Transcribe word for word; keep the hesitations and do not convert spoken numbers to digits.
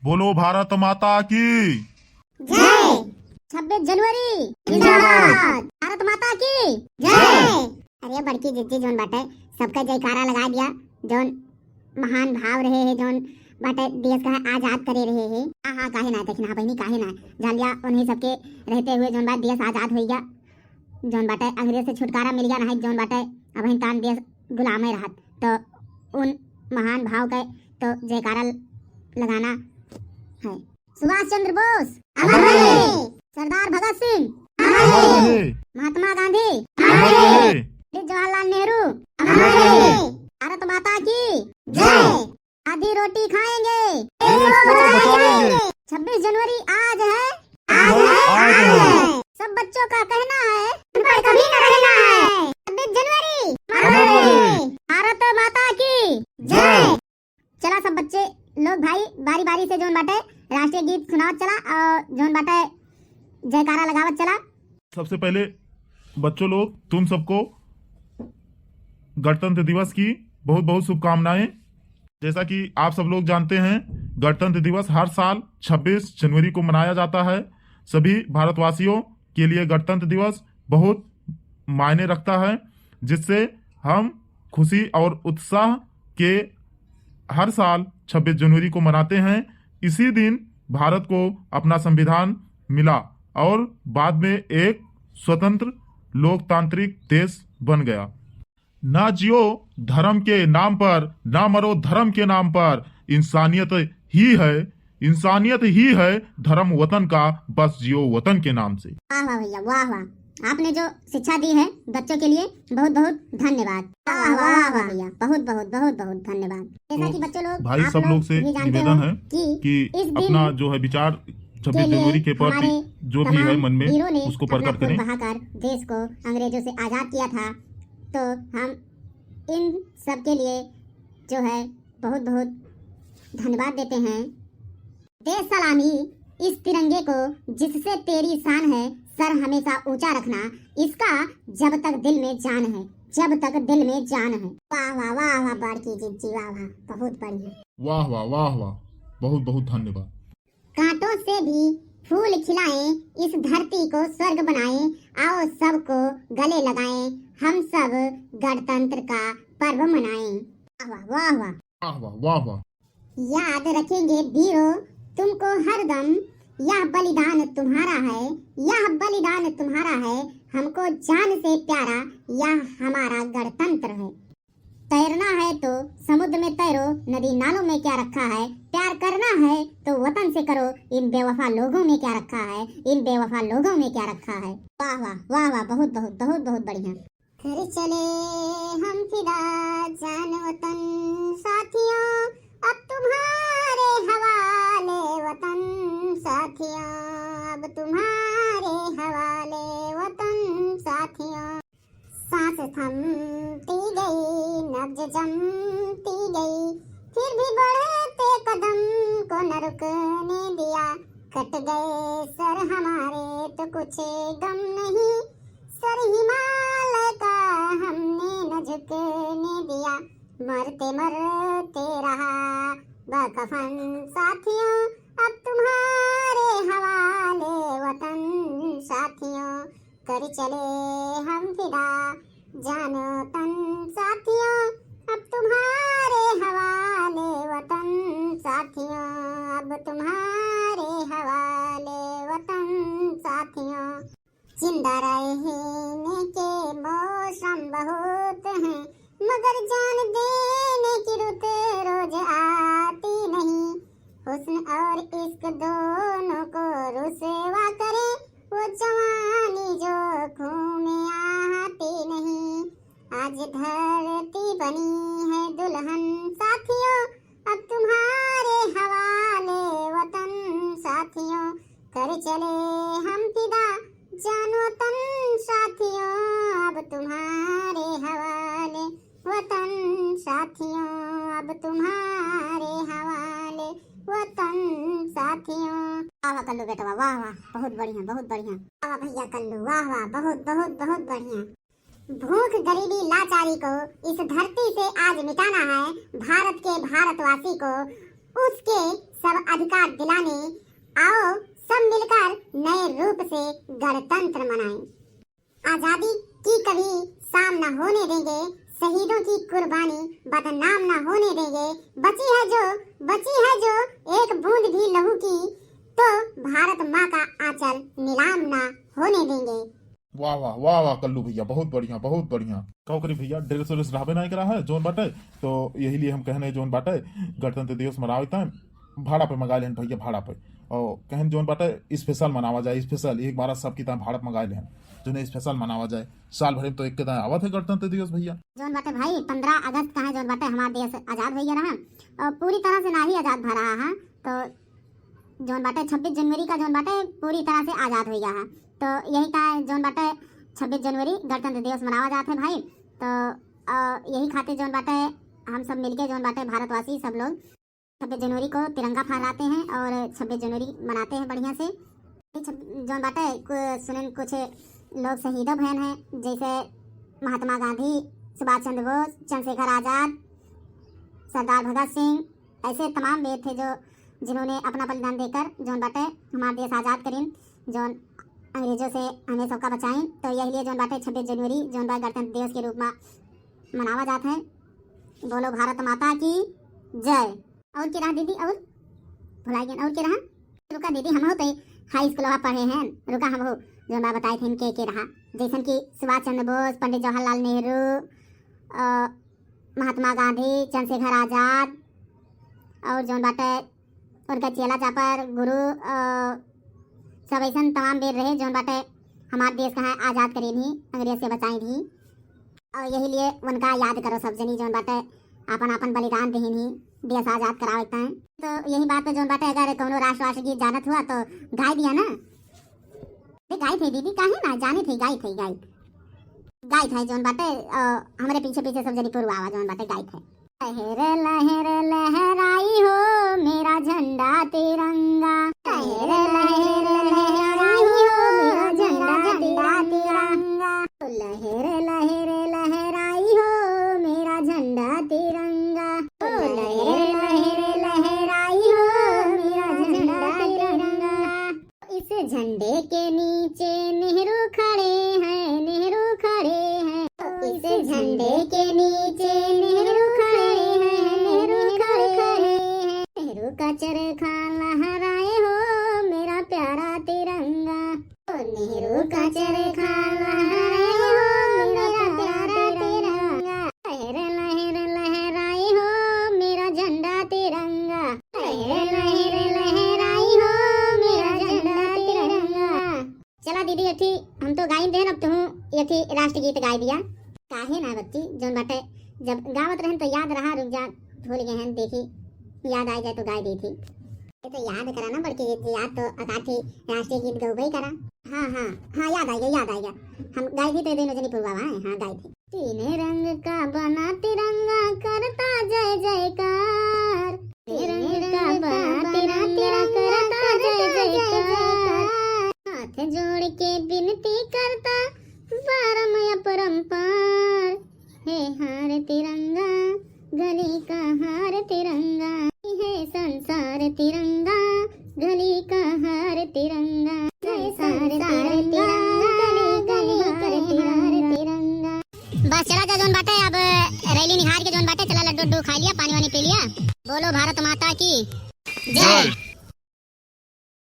बोलो भारत माता की जय। छब्बीस जनवरी जिंदाबाद। भारत माता की जय। अरे बड़की जिज्जी जौन बाटे, सबका जयकारा लगा दिया, जौन महान भाव रहे हैं, जौन बाटे देश का आजाद करे रहे हैं। हाँ हाँ, काहे ना, देखना बहनी, काहे ना, जान लिया उन्हीं सबके रहते हुए जौन बा देश आजाद हो गया, जौन बाटे अंग्रेज से छुटकारा मिल गया, नहीं जौन बाटे अबहिन तान देश गुलामे रहत। तो उन महान भाव के तो जयकारा लगाना है। सुभाष चंद्र बोस अमर रहे। सरदार भगत सिंह अमर रहे। महात्मा गांधी अमर रहे। पंडित जवाहरलाल नेहरू अमर रहे। भारत माता की जय। आधी रोटी खाएंगे, देश को बचाएंगे। छब्बीस जनवरी आज है, आज है, आज है। सब बच्चों का कहना है, उन पर कभी न रहना है। छब्बीस जनवरी अमर रहे। भारत माता की जय। चला सब बच्चे लोग भाई बारी बारी से जौन बाटे राष्ट्रीय गीत सुनावत चला और जौन बाटे जयकारा लगावत चला। सबसे पहले बच्चों लोग, तुम सबको गणतंत्र दिवस की बहुत बहुत शुभकामनाएं। जैसा कि आप सब लोग जानते हैं, गणतंत्र दिवस हर साल छब्बीस जनवरी को मनाया जाता है। सभी भारतवासियों के लिए गणतंत्र दिवस बहुत मायने रखता है, जिससे हम खुशी और उत्साह के हर साल छब्बीस जनवरी को मनाते हैं। इसी दिन भारत को अपना संविधान मिला और बाद में एक स्वतंत्र लोकतांत्रिक देश बन गया। ना जियो धर्म के नाम पर, ना मरो धर्म के नाम पर। इंसानियत ही है, इंसानियत ही है धर्म वतन का, बस जियो वतन के नाम से। वाह वाह भैया, वाह वाह। आपने जो शिक्षा दी है बच्चों के लिए, बहुत बहुत धन्यवाद। वाह वाह वाह वाह भैया, बहुत बहुत बहुत बहुत धन्यवाद। जैसा कि बच्चों लोग, भाई सब लोग से निवेदन है कि अपना जो है विचार छब्बीस जनवरी के प्रति जो भी है मन में, उसको प्रकट करें। बहाकर देश को अंग्रेजों से आजाद किया था, तो हम इन सब के लिए जो है बहुत बहुत धन्यवाद देते हैं। दे सलामी इस तिरंगे को जिससे तेरी शान है, सर हमेशा ऊंचा रखना, इसका जब तक दिल में जान है, जब तक दिल में जान है। वाह वाह वाह वाह बड़की जिज्जी, वाह वाह, बहुत बढ़िया। वाह वाह वाह वाह, बहुत बहुत धन्यवाद। कांटों से भी फूल खिलाएं, इस धरती को स्वर्ग बनाएं, आओ सबको गले लगाएं, हम सब गणतंत्र का पर्व मनाएं। वाह वाह वाह वाह। वाह वाह वाह वाह। याद रखेंगे वीरों तुमको हरदम, यह बलिदान तुम्हारा है, यह बलिदान तुम्हारा है, हमको जान से प्यारा यह हमारा गणतंत्र है। तैरना है तो समुद्र में तैरो, नदी नालों में क्या रखा है, प्यार करना है तो वतन से करो, इन बेवफा लोगों में क्या रखा है, इन बेवफा लोगों में क्या रखा है। वाह वाह वाह वाह, बहुत बहुत बहुत बहुत बढ़िया। कर चले हम फिदा जान वतन साथियों, अब तुम्हारे हवाले वतन साथियों, अब तुम्हारे हवाले वतन साथियों। सांस थमती गई, नब्ज जमती गई, फिर भी बढ़ते कदम को न रुकने दिया। कट गए सर हमारे तो कुछ गम नहीं, सर हिमालय का हमने न झुकने दिया। मरते मरते रहा बकफन साथियों, अब तुम्हारे हवाले वतन साथियों। कर चले हम फिदा जानो तन साथियों, अब तुम्हारे हवाले वतन साथियों, अब तुम्हारे हवाले वतन साथियों। जिंदा रहने के मौसम बहुत हैं, मगर जान देने की रुत रोज आती नहीं। हुस्न और इश्क दोनों को रुसवा करे वो जवानी जो खून में आती नहीं। आज धरती बनी है दुल्हन साथियों, अब तुम्हारे हवाले वतन साथियों। कर चले हम फिदा जान वतन साथियों, अब तुम्हारे हवाले वतन साथियों, अब तुम्हारे हवाले वतन साथियों। वाह वाह कल्लू बेटवा, वाह वाह, बहुत बढ़िया, बहुत बढ़िया। वाह वाह भैया कल्लू, वाह वाह, बहुत बहुत बहुत बढ़िया। भूख गरीबी लाचारी को इस धरती से आज मिटाना है, भारत के भारतवासी को उसके सब अधिकार दिलाने, आओ सब मिलकर नए रूप से गणतंत्र मनाएं। आजादी की कभी शाम न होने देंगे, शहीदों की कुर्बानी बदनाम न होने देंगे। बची है जो, बची है जो एक बूंद भी लहू की, तो भारत माँ का आंचल नीलाम न होने देंगे। वाह, वाह, वाह, वाह, कल्लू भैया, बहुत बढ़िया, बहुत बढ़िया। का करी भैया, dress व्रेस रहबे नाहीं करा है, जौन बाटे, तो यही लिए हम कहने, जौन बाटे, गणतंत्र दिवस मनावे ताईं भाड़ा पे मंगाए लेहन भैया, भाड़ा पे। और कहन, जौन बाटे, special मनावा जाए, special, एक बार सबकी ताईं भाड़ा पे मंगाए लेहन, जौन special मनावा जाए। साल भर में तो एक के दाएं आवत है गणतंत्र दिवस भैया। जौन बाटे भाई, पन्द्रह अगस्त का है, जौन बाटे, हमार देश आजाद होइ गया रहा, और पूरी तरह से ना ही आजाद भा रहा है, तो जौन बाटे, छब्बीस जनवरी का जौन बाटे, पूरी तरह से आजाद होइ गया है। तो यही का जौन बाटे, छब्बीस जनवरी गणतंत्र दिवस मनावा जात है भाई। तो, अ, यही खातिर जौन बाटे, हम सब मिलके जौन बाटे, भारतवासी सब लोग छब्बीस जनवरी को तिरंगा फहराते हैं और छब्बीस जनवरी मनाते हैं बढ़िया से। छब-, जौन बाटे, कु-, सुनन कुछ लोग शहीदों भयन हैं, जैसे महात्मा गांधी, सुभाष चंद्र बोस, चंद्रशेखर आजाद, सरदार भगत सिंह, ऐसे तमाम वीर थे जो, जिन्होंने अपना बलिदान देकर जौन बाटे हमार देश आजाद करीन, जौन अंग्रेजों से हमें सबका बचाइन। तो यही लिए जौन बाटे छब्बीस जनवरी जौन बा गणतंत्र दिवस के रूप में मनावा जात है। बोलो भारत माता की जय। और के रहा दीदी, और भुला गए, और के रहा? रुका दीदी, हम हो तो हाई स्कूलवा पढ़े हैं, रुका हम हो जौन बा बताए थे इनके के रहा, जैसन कि सुभाष चंद्र बोस, पंडित जवाहरलाल नेहरू, अ, महात्मा गांधी, चंद्रशेखर आजाद और जौन बाटे उनका चेला चापर गुरु, अ, सब ऐसन तमाम वीर रहे जौन बाटे हमार देश का है आजाद करीन ही, अंग्रेज से बचाइन ही। और यही लिए उनका याद करो सब जनी जौन बाटे आपन आपन बलिदान दीन ही देश आजाद करावे ताईं। तो यही बात पे जौन बाटे अगर कौनो राष्ट्र वाष्ट्र गीत जानत हुआ तो गाय दिया ना। अरे गाइत है दीदी, काहे ना, जानित है, गाइत है, गाइत। गाइत है जौन बाटे, अ, हमरे पीछे पीछे सब जनी पुरवावा जौन बाटे गाइत है। लहर लहर लहराई हो मेरा झंडा तिरंगा। लहर लहर लहराई हो मेरा झंडा तिरंगा। लहर लहर लहराई हो मेरा झंडा तिरंगा। लहर लहर लहराई हो मेरा झंडा तिरंगा। इस झंडे के नीचे नेहरू खड़े हैं, नेहरू खड़े हैं। इस झंडे के नीचे नेहरू खड़े हैं, नेहरू खड़े हैं। नेहरू का चरखा लहराए हो मेरा प्यारा तिरंगा। नेहरू का चरखा लहराए हो मेरा प्यारा तिरंगा। लहर लहर लहराए हो मेरा झंडा तिरंगा। लहर लहर लहराई हो मेरा झंडा तिरंगा। चला दीदी, यथी हम तो गाइन देन, अब तुहूँ यथी राष्ट्रगीत गाय दिया। काहे ना बच्ची, जौन बाटे जब गावत रहन तो याद रहा, रुक जा, भूल गए हैं, देखी याद आ जाए तो गाय दी थी। ये तो याद करा ना बड़की, ये याद तो अकाठी राष्ट्रीय गीत गौबे ही करा। हाँ, हाँ, हाँ, याद आ गया, याद आ गया। हम गाय दी तो दोनों जनी पुरवावा है, हाँ, गाय दी। तीन रंग का बना तिरंगा करता जय जयकार। तीन रंग का बना तिरंगा करता जय जयकार। हाथ जोड़ के विनती करता बारम अपरंपार। हे हार तिरंगा, गली का हार तिरंगा, हे संसार तिरंगा, गली का हार तिरंगा, संसार तिरंगा, गली का हार तिरंगा। बस चला जा जौन बाटे, अब रैली निहार के जौन बाटे, चला लड्डू उड्डू खा लिया, पानी वानी पी लिया। बोलो भारत